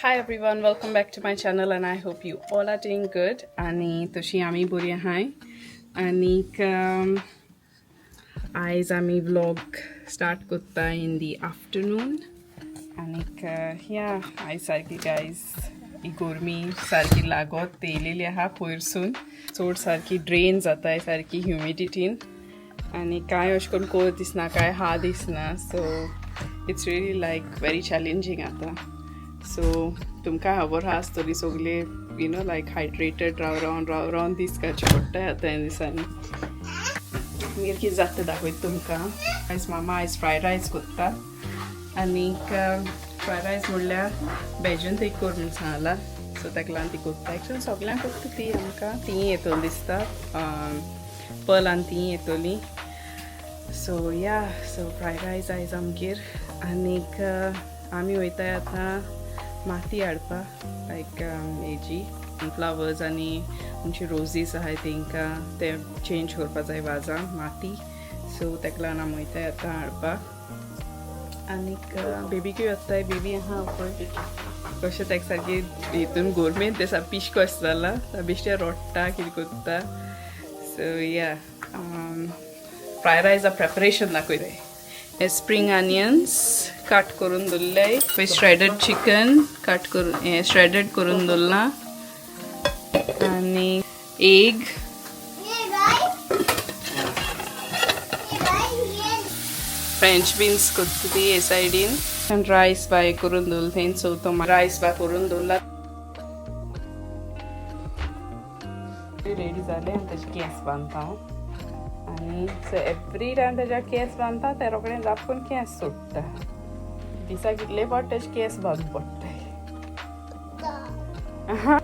Hi everyone, welcome back to my channel and I hope you all are doing good. आणि तशी आमी बरी आहाय आनीक आयज आमी व्लॉग स्टार्ट करता इन दी आफ्टरनून. आनीक या आयज सारकी गायज ही गरमी सारकी लागत येयलेली आहा पयरसून, चड सारकी ड्रेन जाताय सारकी ह्युमिडिटीन आनी कांय अशें करून कोर दिसना, कांय हा दिसना. So it's really like very challenging आतां. सो तुमकां खबर आहा आसतली सगळे, you know like hydrated राव रावन राव रावन दीस काडचे पडटा आतां ह्या दिसांनी. मागीर कितें जाता तें दाखयता तुमकां. आयज मामा आयज फ्रायड रायस कोत्ता आनीक फ्रायड रायस म्हणल्यार बेजून ते कर म्हूण सांगला, सो ताका लागून ती कोत्ता. एक्चुअली सगल्यांक कोत्ता ती, आमकां तीं येतली दिसता, पल आनी तीं येतली. सो या, सो फ्रायड रायस आयज आमगेर. आनीक आमी वयताय आतां माती हाडपाक, लायक हेजी फ्लावर्स आनी आमची रोजीस आहाय तेंकां ते चेंज करपा जाय वाजां माती. सो ताका लागून आमी वयताय आतां हाडपाक. आनीक बेबीकूय वताय. बेबी आहा पळय कशें ताका सारकें हितून गोरमेंत तें सामकें पिश कशें जालां, बेश्टें रोडटा कितें करता. सो या, फ्रायड रायसा प्रेपरेशन दाखयता. हे स्प्रींग अनियन्स कट करून दवरले, पळय श्रेडेड चिकन कट करून हें श्रेडेड करून दवरलां आनी एग, फ्रेंच बीन्स करता ती हे सायडीन आनी रायस बाय करून दवरला थंय. सो तो रायस बाय करून दवरला, रेडी जालें. आनी तेजे केंस बांदता हांव आनी सो एवरी टायम तेज्या केंस बांदता ते रोखडे दापून केंस सोडटा. दिसा कितले फावट तेजे केंस बांदूंक पडटाय.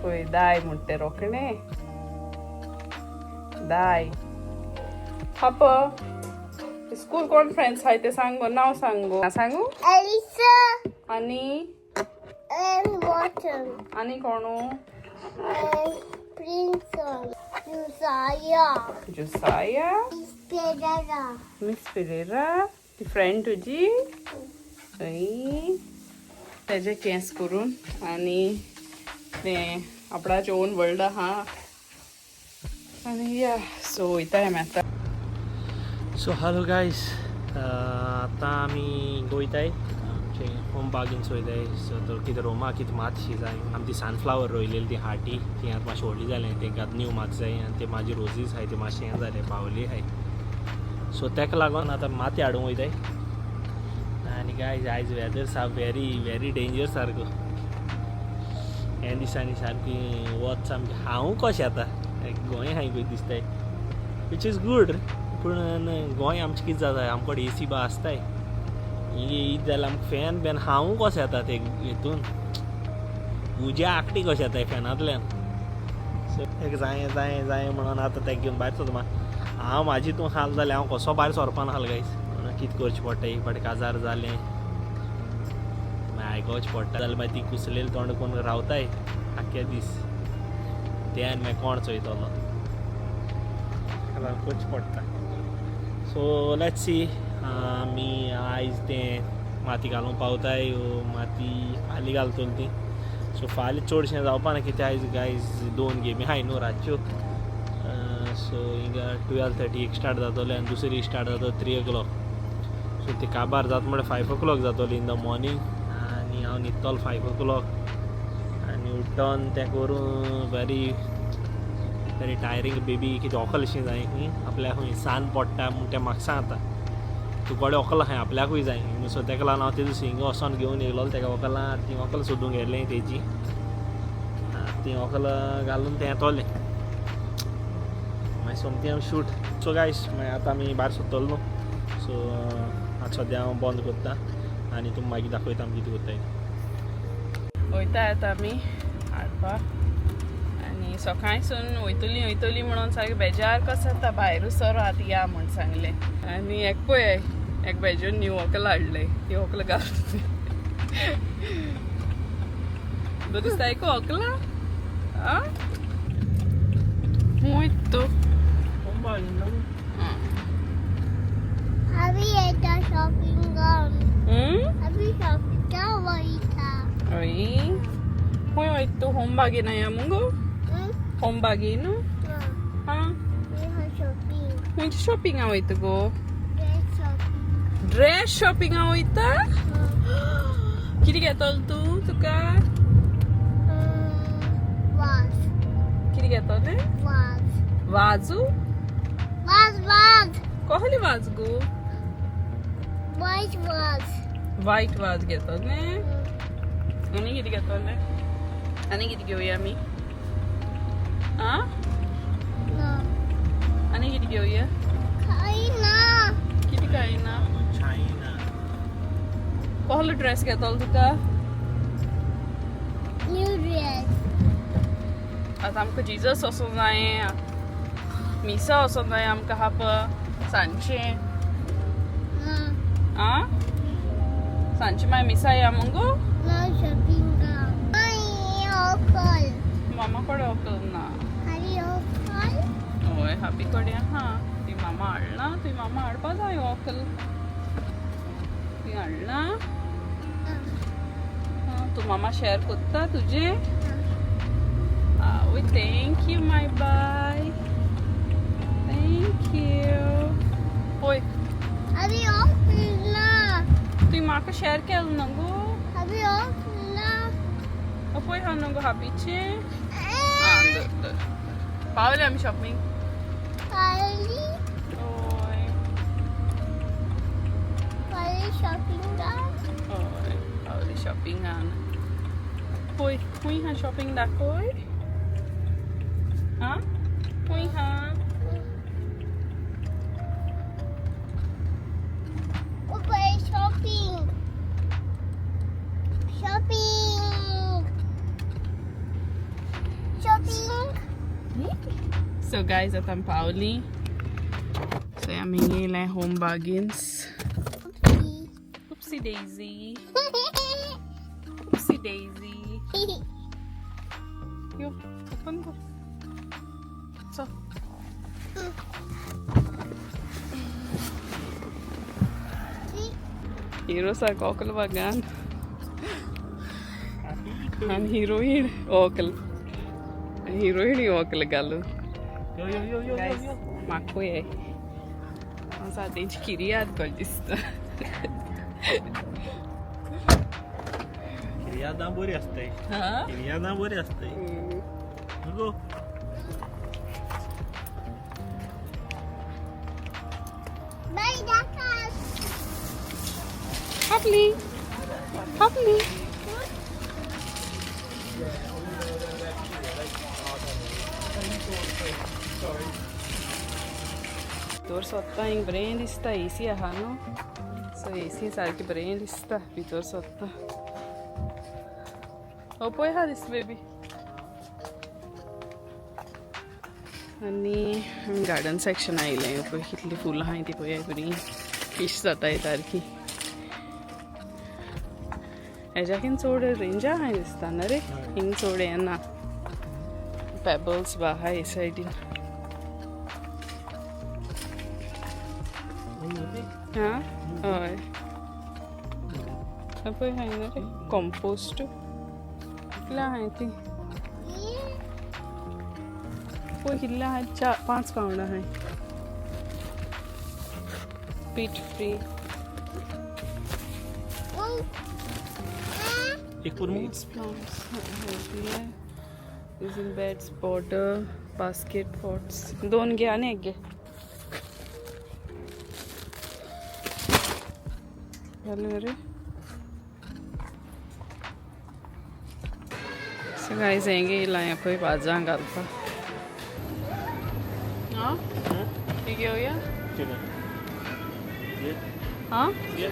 पळय दाय म्हणटा तें रोखडें दाय. हाप स्कूल कोण फ्रेंड्स आहाय ते सांग गो, नांव सांग गो, सांगू. Elisa. आनी and Watson. आनी कोणू? And Princeton. Josiah. Josiah. Miss Pereira. Miss Pereira ती फ्रेंड तुजी. हय, तेजे केंस करून आनी तें आपणाचें ओन वर्ल्ड आहा. आनी या, सो वयता आमी आतां. सो हॅलो गायज, आतां आमी वयताय आमचे होम बागीन वयताय. सो तो कितें रोमा कितें मातशी जाय. आमी ती सनफ्लावर रोयलेली ती हाटी ती आतां मातशी व्हडली जालें, तेंकां आतां न्यू माती जाय. आनी ते म्हाजी रोजीस आहाय ते मातशें हें जालें, बावली आहाय. सो तेका लागून आतां माती हाडूंक वयताय. आनी गायज आयज वेदर साप व्हेरी व्हेरी डेंजर सारको. ह्या दिसांनी सारकी वत सामकें हांव कशें आतां गोंय हांव खंय दिसताय, which is good. पूण गोंय आमचें कितें जाता, आमचे कडेन एसी बी आसताय. हिंगा ईद जाल्यार आमकां फॅन बॅन हांव कशें येता ते हितून उज्या आकटी कशें येताय फॅनांतल्यान. सो एक जाय जाय जाय म्हणून आतां तेका घेवन भायर सरता. हांव म्हाजी तूं हाल जालें, हांव कसो भायर सरपाना हाल गायज. म्हणून कितें करचें पडटा, एक फावटी काजार जालें मागीर आयकोचें पडटा. जाल्यार मागीर ती कुसलेलें तोंड करून रावताय आख्खे दीस, तें आनी मागीर कोण चोयतलो, करचें पडटा. सो let's see आमी आयज तें माती घालूंक पावताय, माती फाल्यां घालतली ती. सो फाल्यां चडशें जावपा ना कित्याक आयज गायज दोन गेमी आहाय न्हू रातच्यो. सो हिंगा 12:30 एक स्टार्ट जातलें आनी दुसरी स्टार्ट जातो 3 o'clock. सो ती काबार जाता म्हळ्यार 5 o'clock जातली इन the morning. आनी हांव न्हिदतलो 5 o'clock आनी उठोन तें करून व्हेरी व्हेरी टायरींग. बेबी कितें व्हंकल अशें जाय आपल्याक खंय सान पडटा म्हूण तें म्हाका सांगता, तूं कोडे व्हंकल आहाय आपल्याकूय जाय. सो तेका लागून हांव तेजे हिंगा वचोन घेवन येयलो तेका व्हंकलां, ती व्हंकल सोदूंक गेलें तेजी, ती व्हंकल घालून तें येतोलें मागीर सोमती हांव शूट. सो गायस मागीर आतां आमी भायर सरतलो न्हू. सो आतां सद्या हांव बंद करता आनी तुमकां मागीर दाखयता आमी कितें करताय. वयता आतां आमी हाडपाक. आनी सकाळसून वयतली वयतली म्हणून सारकें बेजार कसो जाता, भायरूच सर आतां या म्हूण सांगलें. आनी एक पळय एक बेजून न्यू व्हंकल हाडलें, ती व्हंकल घालून बरें दिसता एक व्हंकल आं वयता तूं. अभी येता शॉपिंग. अभी शॉपिंग वयता. हय. खंय वयता तूं? होम बागेन या मुगो? होम बागेन? आं, खंयच्या शॉपिंगा वयता गो? ड्रेस शॉपिंगा वयता? कितें घेतलो तूं? तुका कितें घेतलें? वाजू? कसली वाज गो? वायट वाज घेतलें. आनी कितें घेतलें? आनी कितें घेवया आमी? आं, आनी कितें घेवया? कितें काय ना? कसलो ड्रेस घेतलो तुका? आतां आमकां जिजस वचोंक जायें, मिसा वचोंक जाय आमकां हा पळय सांजचें. आं, सांजचें मागीर मिसा या मुगो? मामा कडेन व्हंकल ना. हय, हापी कडेन आहा ती. मामा हाडला तुवें? मामा हाडपा जाय व्हंकल. तुवें हाडला? तूं मामा शेअर कोत्ता तुजें? आवय, thank you my bye, thank you. पळय, तुवें म्हाका शेअर केलें ना गो. पळय हा न्हू गो हापीचें. आं, धर. पावले आमी शॉपिंग. हय. हय, पावली शॉपिंगान. पळय खंय हा शॉपिंग, दाखय. आं, खंय हा? Shopping. Shopping. Shopping. So guys, आतां आमी पावली. सो आमी येयले home bargains. Oopsie daisy. Oopsie daisy. यो, ओपन कर. चल. हिरो सारको व्हंकल बागान आनी हिरोईन व्हंकल, हिरोईन व्हंकल घालून. यो यो यो यो यो. म्हाकूय हांव सादेंची किरियाद कशें दिसता. किर्यादां बरी आसताय. हा. किर्यादां बरी आसताय गो. Bye, Dakas. हापली हापली. भितर सोदता हिंग बरें दिसता. एसी आहा न्हू, सो एसी सारकें बरें दिसता भितर सोदता. हो पळय आहा दिसता बेबी. आनी आमी गार्डन सेक्शन आयलें. पळय कितलीं फुलां आहाय ती पळय. बरीं फिश जाताय सारकी. हेज्याकीन चड रेंजा आहाय दिसता ना रे. हिंग चड येना. पेबल्स बा आहाय हे सायडीन. हां, हय, पळय हाय ना रे. कंपोस्ट कितले आहाय ती पळय. कितले आहाय? 4-5 पावंड आहाय. पीट फ्री. एक पुरमू. Weeds plants healthy using beds, border, basket pots. दोन घे आणि एक घे. झालं रे. So guys, हें येयलां पळय भाजां घालपाक. आं, ती घेवया. आं. ये.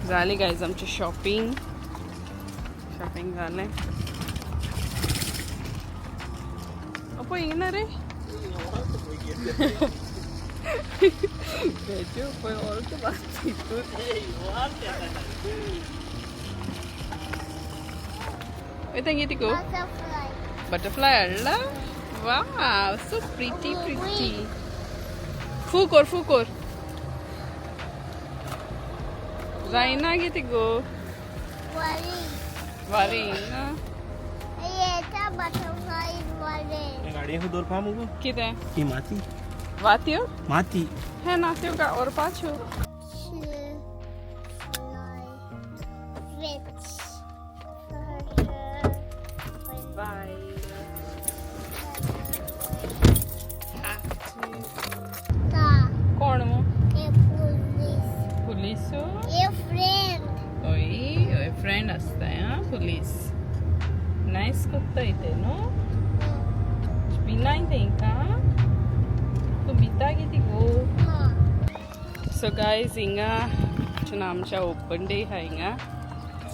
झाली गायज आमची शॉपिंग. शॉपिंग झालें. पळय हिंगा रे भेजो पळय ऑल्ट हितून. वयता कितें गो? Butterfly. Butterfly हाडला. वाव, सो प्रिटी प्रिटी. फू कर, फू कर. जायना कितें गो? वरी. वारी ना. येता बटरफ्लाय वरी. गाडयेक दवरपा मुगो. कितें? ही माती. वात्यो? माती. हे ना त्यो व्हरपाच्यो. बाय. कोण मु? पुलीस. ओय ओय फ्रेंड आसताय. आं, पुलीस नायस कोत्ताय ते न्हू. भिनाय तेंकां. तूं भिता कितें गो? सो गायज, हिंगा आमच्या ओपन डे आहा हिंगा.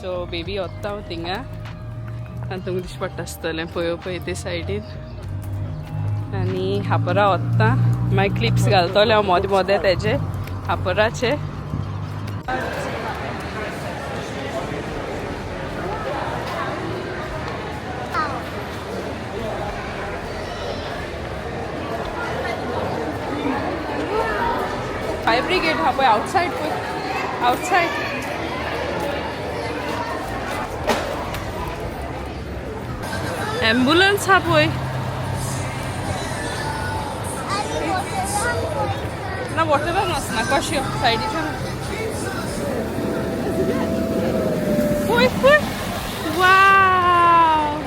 सो बेबी वता हांव थिंगा आनी तुमकां दिश्टी पडटा आसतलें पळय ते सायडीन. आनी हापरा वता, मागीर क्लिप्स घालतलें हांव मोदें मोदें तेजे हापराचे. फायर ब्रिगेड हा पळय आवटसायड, पळय आवटसायड. ॲम्ब्युलन्स हा पळय. ना, वॉटरान वचना, कशें सायडीच्यान पळय पळय. वाव.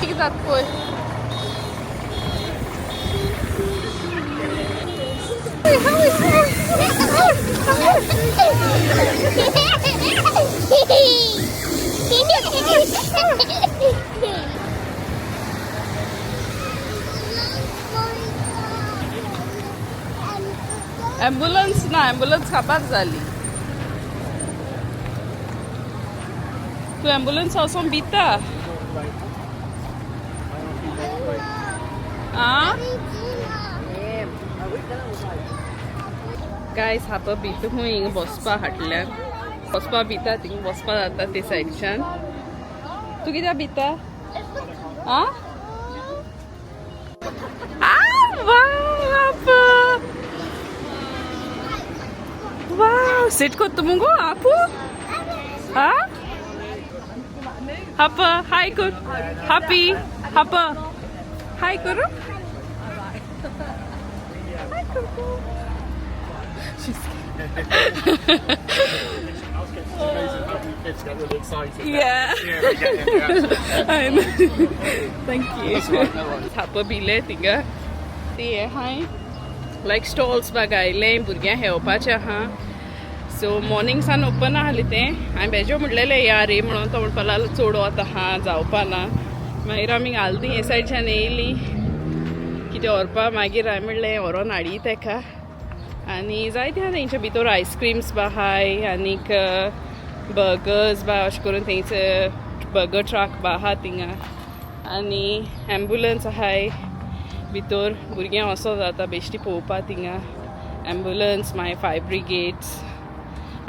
कितें जाता पळय. ॲम्ब्युलन्स ना, ॲम्ब्युलन्स काबार जाली. तूं ॲम्ब्युलन्स वचोन भिता आं. गायज, हापा भितर खूंय हिंगा बसपा हाडल्यान बसपा भिता, थिंगा बसपा जाता ते सायडच्यान. तूं कित्याक भिता? आं वाव, सेट कोत्ता मुगो आपू. आ हाप हाय कर, हापी हाप हाय करू. हाय करू. Yeah. I know. Thank you. थाप भिले थिंगा ती हे हाय लायक स्टॉल्स बा घायले भुरग्यांक खेळपाचें आहा. सो मॉर्निंग सान ओपन आहलें तें. हांवें बेजो म्हणलेलें या रे म्हणून, तो म्हणपा लागलो चड वत आहा जावपा ना. मागीर आमी घाल ती हे सायडच्यान येयली कितें व्हरपा. मागीर हांवें म्हणलें व्हरोन हाडी तेका. आनी जायते आहा तेंच्या भितर, आयस्क्रीम्स बा आहाय आनीक बर्गर्स बा, अशें करून थंयच बर्गर ट्रक बा आहा थिंगा. आनी एम्बुलन्स आहाय भितर, भुरग्यांक वचो जाता बेश्टी पळोवपा थिंगा. एम्बुलन्स, मागीर फायर ब्रिगेड्स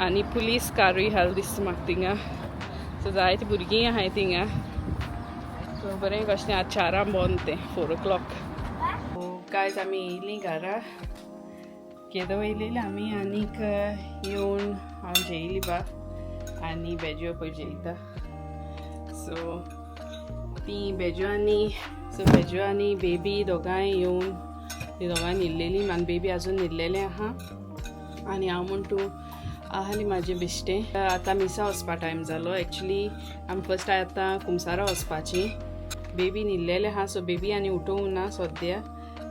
आनी पुलीस कारूय आहा दिसता म्हाका थिंगा. सो जायतीं भुरगीं आहाय थिंगा. सो बरें कशें आतां चारां बंद तें, 4 o'clock. गायज, आमी येयलीं घरा, केदो येयलेली आमी. आनीक येवन हांव जेयली बा आनी बेजो पळय जेयता. सो ती बेजो आनी सो बेजो आनी बेबी दोगांय येवन ती दोगांय न्हिदलेलीं आनी बेबी आजून न्हिदलेलें आहा. आनी हांव म्हण तूं आहली म्हाजें बेश्टें. आतां मिसा वचपा टायम जालो. एक्चुली आमी फर्स्ट आतां कुमसारा वचपाची. बेबी न्हिदलेलें आहा, सो बेबी आनी उठोवंक ना सद्या,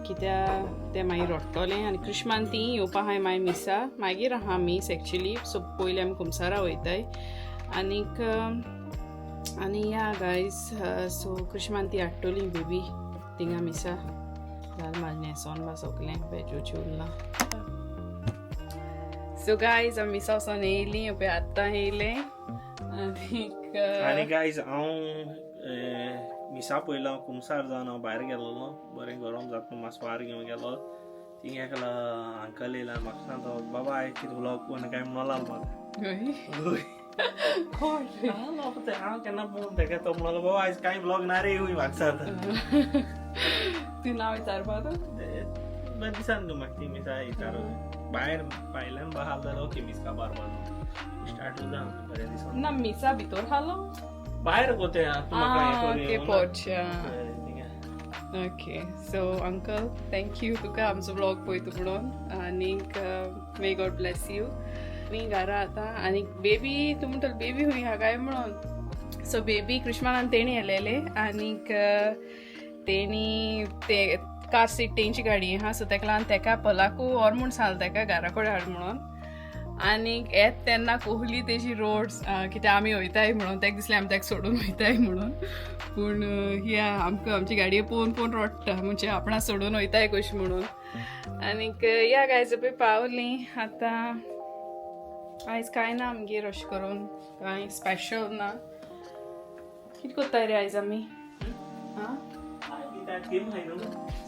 कित्याक तें मागीर रडटलें. आनी क्रिश्मान ती येवपा आहाय मागीर मिसा, मागीर आहा मीस एक्चुली. सो पयलीं आमी कुमसारा वयताय. आनीक आनी या गायज, सो क्रिश्मान ती हाडटली बेबी थिंगा मिसा. जालें म्हाजें न्हेसोन बा सगलें, बेजोचें उरलां. सो गायज, आमी मिसा वचोन येयलीं, पळय आत्तां येयलें. आनीक आनी गायज हांव मिसा पयलो हांव कुमसार जावन हांव भायर गेल्लो, बरें गरम जाता मातसो वारो घेवन गेलो. थिंग एकलो अंकल येयला म्हाका सांगता, बाबा आयज कितें व्लॉग कोण काय म्हणून लागलो म्हाका. हय. कोण रे? हांव केन्ना पळोवन तेका तो म्हणलो, बाबा आयज कांय व्लॉग ना रे हूंय म्हाका सांगता. तूं नांव विचारपा तूं? बरें दिसान न्हू म्हाका ती मिसा विचार भायर भायल्यान बहाल जाल्यार ओके, मीस काबार बाजू स्टार्ट जाता बरें दिसान. ना, मिसा भितर खालो. भायर गो तें तूं म्हाका हें करून ओके. येवं ना. पोर्च. हय, थिंगा. Okay, so uncle, thank you तुका आमचो व्लॉग पळयता म्हणून आनीक मे गॉड ब्लेस you. आमी घरा आतां आनी बेबी, तूं म्हणटलो बेबी खंय आहा काय म्हणून. सो बेबी कृष्णान तेणी येलेले आनीक तेणी ते कार सीट तेंची गाडी आहा, सो तेका लागून तेका पलाकू व्हर म्हूण सांगलें तेका घरा कडेन हाड म्हणून. आनीक येत तेन्ना कोहली तेजी रोड कित्याक आमी वयताय म्हणून तेका दिसलें आमी तेका सोडून वयताय म्हणून, पूण या आमकां आमची गाडये पळोवन पळोवन रडटा, म्हणजे आपणा सोडून वयताय कशी म्हणून. आनीक या गायज, पळय पावली आतां. आयज कांय ना आमगेर अशें करून कांय स्पेशल ना. कितें कोत्ताय रे आयज आमी? आं, गेम हाय न्हू.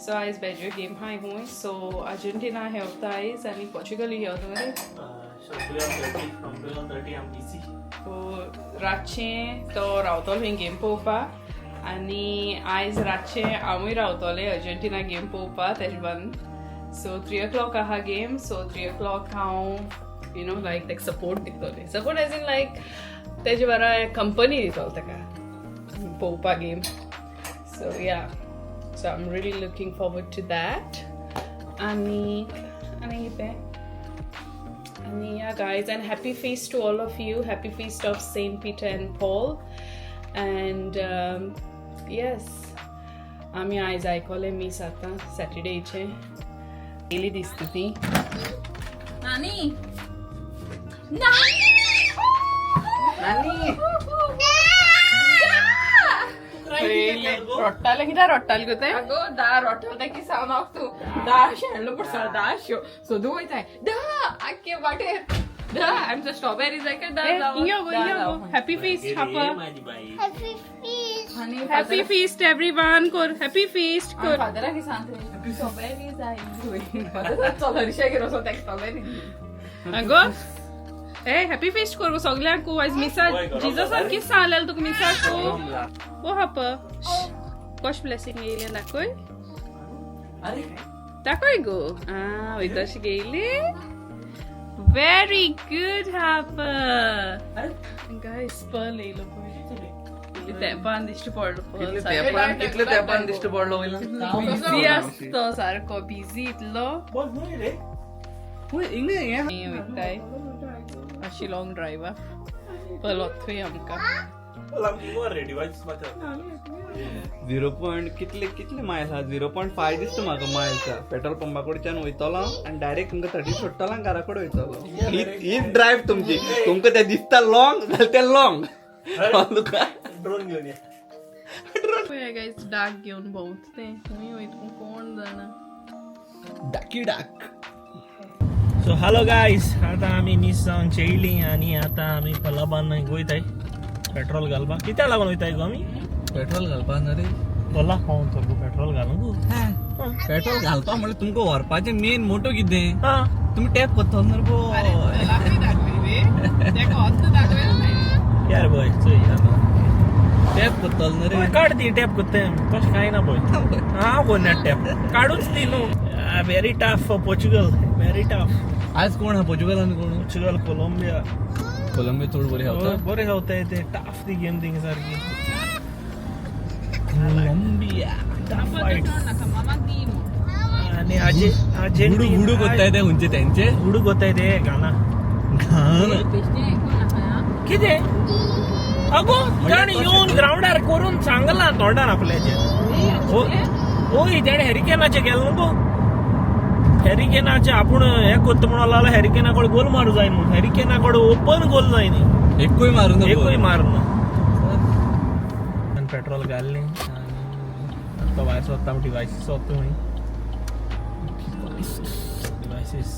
सो आयज बेजो गेम हाय हूंय. सो अर्जेंटिना हेवता आयज आनी पोर्चुगल हेवता मरे. So 12:30, from 12:30 I'm busy. So रातचें तो रावतलो ही गेम पळोवपाक आनी आयज रातचें हांवूय रावतलें अर्जेंटिना गेम पळोवपाक तेजे बंद. सो 3 o'clock आहा गेम, सो 3 o'clock हांव you know लायक तेका सपोर्ट दितलें, सपोर्ट एज इन लायक तेजे बरा कंपनी दितलो तेका पळोवपाक game. So yeah, so I am really looking forward to that. आनी आनी कितें And yeah, guys, and happy feast to all of you. Happy feast of Saint Peter and Paul. And yes, आमी आयज आयकलें मीस आतां सॅटर्डेचें. येयली दिसता ती. नानी, नानी. नानी रडटालें, कित्याक रडटालें गो तें? अगो दा रोटल की सावन तूं दा शेणलो पडटा, दा शो सोदू वयताय दा आख्खे वाटेर दा आमचो स्ट्रॉबेरी जाय काय दा. हिंगा गो, हिंगा गो. हॅपी फीस्ट हाप. माझी बाई. Happy feast. Happy feast everyone कर, हॅपी फीस्ट कर. फादराक सांगता स्ट्रॉबेरी जाय, चल रिक्षा घेवन वचोन ताका स्ट्रॉबेरी. अगो ए, हॅपी फीस्ट कर गो सगल्यांक. आयज मिसा जिजसान कितें सांगलेलें तुका मिसाकू? ओ हाप, कश ब्लेसिंग येयलें दाखय. दाखय गो. आ वयता अशें घेयली. व्हेरी गुड हाप. गायस, पर्ल येयलो पळय, इतले तेंपान दिश्टी पडलो पर्ल. तेपान, कितले तेपान दिश्टी पडलो वयल्यान. बिझी आसतो सारको, बिझी इतलो. बोल न्हय रे. हिंगा हें. वयताय मातशी लॉंग ड्रायव्ह पर्ल वतूय आमकां. बोल आमची वर रे डिवायस मात्र. 0 पॉयंट कितले कितले मायल्स आहा? 0.5 दिसता म्हाका मायल्स. पेट्रोल पंपा कडच्यान वयतलो आनी डायरेक्ट तुमकां 30 सोडटलो आनी घरा कडेन वयतलो. हीच ड्रायव्ह तुमची. तुमकां तें दिसता लॉंग जाल्यार तें लॉंग तुका. ड्रोन घेवन ये. पळय गायज, डाक घेवन भोंवता तें. खंय वयता कोण जाणा. डाकी डाक. सो हॅलो गायस, आता आमी मीस जावन चेयली आनी आतां आमी पल्लाबान वयताय पेट्रोल घालपाक. कित्याक लागून वयताय गो आमी? पेट्रोल घालपा ना रे. कोल्ला खावन तो पेट्रोल घालूंक. पेट्रोल घालपा म्हणल्यार तुमकां व्हरपाचें मेन मोटो कितें? हा. तुमी टॅप करतलो न्हू रे पळय. दाखय रे तेका, दाखय. यार बॉय, चोय आतां. टॅप करतलो न्हू रे. काड ती टॅप करते तशें कांय ना पळय. हांव कोन्या टॅप काडूच ती न्हू. Very tough for Portugal, very tough. आज कोण हा पोर्चुगलान कोण? Portugal Colombia. कोलंबिया चड बरी खेळता. बरें खेळताय ते. टफ ती गेम थिंग सारकी. कोलंबिया. Tough fight. मामा दी. आनी आजे गुडू गुडू कोत्ताय ते खंयचे तेंचे. गुडू कोत्ताय ते गाना. घाण. कितें अगो, ताणें येवन ग्रावंडार करून सांगलां तोंडार आपल्याचे. ओय, तेणें हॅरिकेनाचें गेलो न्हू गो, हॅरिकेनाचें आपूण हें कोत्ता म्हणून लागलो. हॅरिकेना कडेन गोल मारूं जाय म्हणून, हॅरिकेना कडेन ओपन गोल जाय न्ही. एकूय मारून. एकूय मारना. आनी पेट्रोल घाललें आनी आतां भायर सोदता आमी डिवायसीस सोदता खंय डिवायसीस.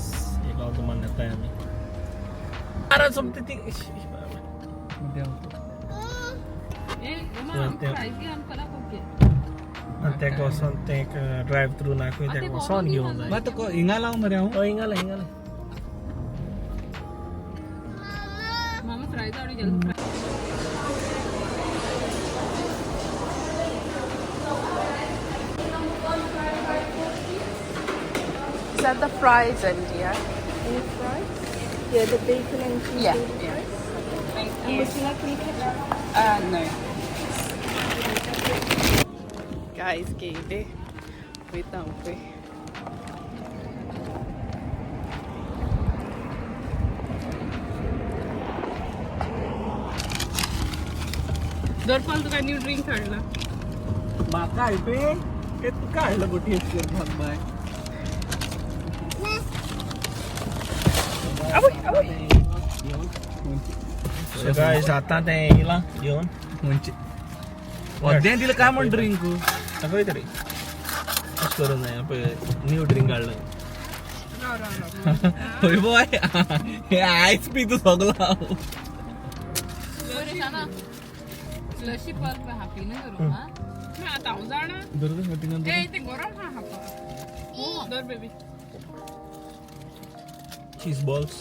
एक आवतो मान येताय आमी. आरा सोमती ती. तेका वचोन तें ड्रायव्ह थ्रू ना खंय तेका वचोन घेवंक जाय. मात हिंगा लाव मरे हांव. हय, हिंगा लाय, हिंगा लाय. मामा फ्राय हाडून गेलो. Is that the fries, India? Any fries? Yeah, the bacon and cheese. Yeah, and yeah. fries. Thank And you. would you like any ketchup? No. Guys, गेले वयता हांव पळय. दरपाल तुका न्यू ड्रिंक हाडला. म्हाका हाडपे ते तुका हाडलो गो टेस्ट करपाक बाय. आवय आवय. सो गायज, आतां तें येयलां घेवन. खंयचे अर्दें दिलें काय म्हण ड्रिंक? दाखय तरी, अशें करूं जाय पळय, न्यू ड्रिंक हाडलें. राव राव राव. हय बॉय, हे आयस पी तूं सगलो हांव. स्लशी पल्प हापी ना करूं हा. ना, आतां हांव जाणा. ए, तें गरम आहा खावपाक. धर baby. Cheese balls.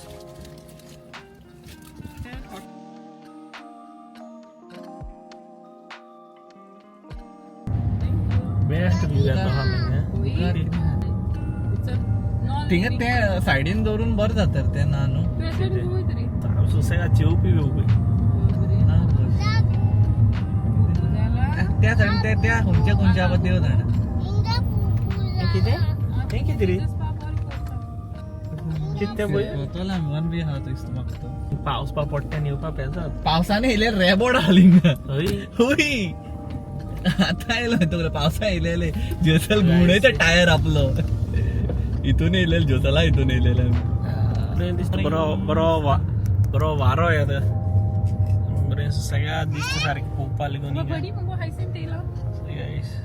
Best view येता हांगा. थिंगा ते सायडीन दवरून बरें जाता रे तें, ना न्हू? सुसेगाद जेवपी येवपी. ना बस. त्या सायडीन ते त्या खंयच्या खंयच्या आहा देव जाणा. हिंगा पुपुला. कितें तें कितें रे, कितें तें पळय. वतलो आमी वन बी आहा थंय म्हाका तो. पावस पा पडटा आनी येवपा पेजात. पावसाने येयले रेबोड आहा हिंगा. हय. होय, आता येयलो तुका पावसा येयलेले जोसल घुंवडयता टायर आपलो. हितून येयलेले जोसला, हितून येयलेले आमी. बरें दिसता, बरो बरो वा बरो वारो येता, बरें सुसेगाद दिसता सारकें पळोवपा लागून हिंगा. बडी मुगो हायसिंथ येयला.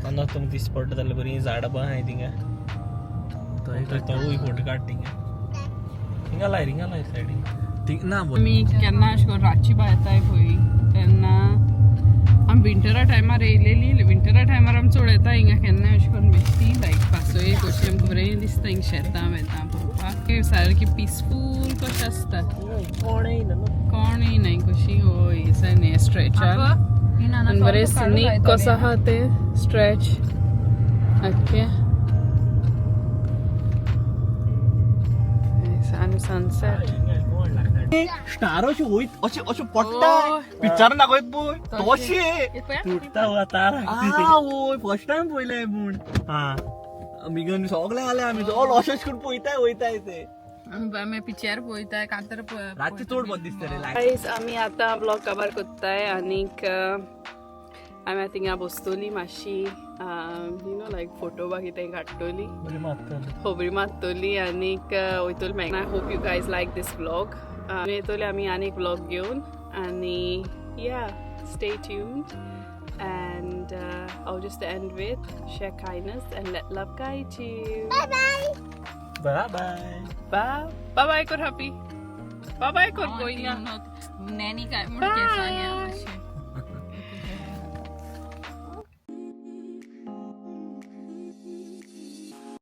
अंदाज तुमकां दिसता पडटा जाल्यार बरीं झाडां बी आहाय थिंगा. तोवूय फोटो काड थिंगा. हिंगा लाय, हिंगा लाय सायडीन. ना. आमी केन्ना अशें करून रातची भायर येताय पळय तेन्ना आमी विंटरा टायमार येयलेली. विंटरा टायमार आमी चड येता हिंगा केन्ना अशें करून बेश्टी लायक पासय कशी. आमकां बरें दिसता हिंगा शेतां वेता पळोवपाक, सारकी पिसफूल कशें आसता. कोण येयना न्हू. कोण येयनाय कशी. हय, न्ही स्ट्रेचार आनी बरें स्नीक कसो आहा तें स्ट्रेच आख्खें आनी सनसेट. हिंगा कोण लागता? स्टार अशें वयत अशें अशें पडटा पिक्चरान दाखयत पळय तशें. तुटता वा तारा. आवय, फर्स्ट टायम पळयलें पूण. हा. आमी घेवन सगळे आले, आमी सगळे अशें करून पळयताय वयताय ते. आमी पिक्चर पळयताय कांतर. रातचे चड बरें दिसता रे लायट. गायज, आमी आतां ब्लॉग काबार कोत्ताय आनीक आमी आतां थिंगा बसतली मातशी, you know like photo बा कितें काडटली, बरी मारतली. खबरी मारतली आनीक वयतली मागीर. I hope you guys like this vlog. येतली आमी आनीक व्लॉग घेवन आनी या, stay tuned and I'll just end with share kindness and let love guide you. Bye bye. Bye bye. Bye. Bye bye, कर happy. Bye bye, कर गोइंगा. नॅनी काय म्हण केसां घे मातशें.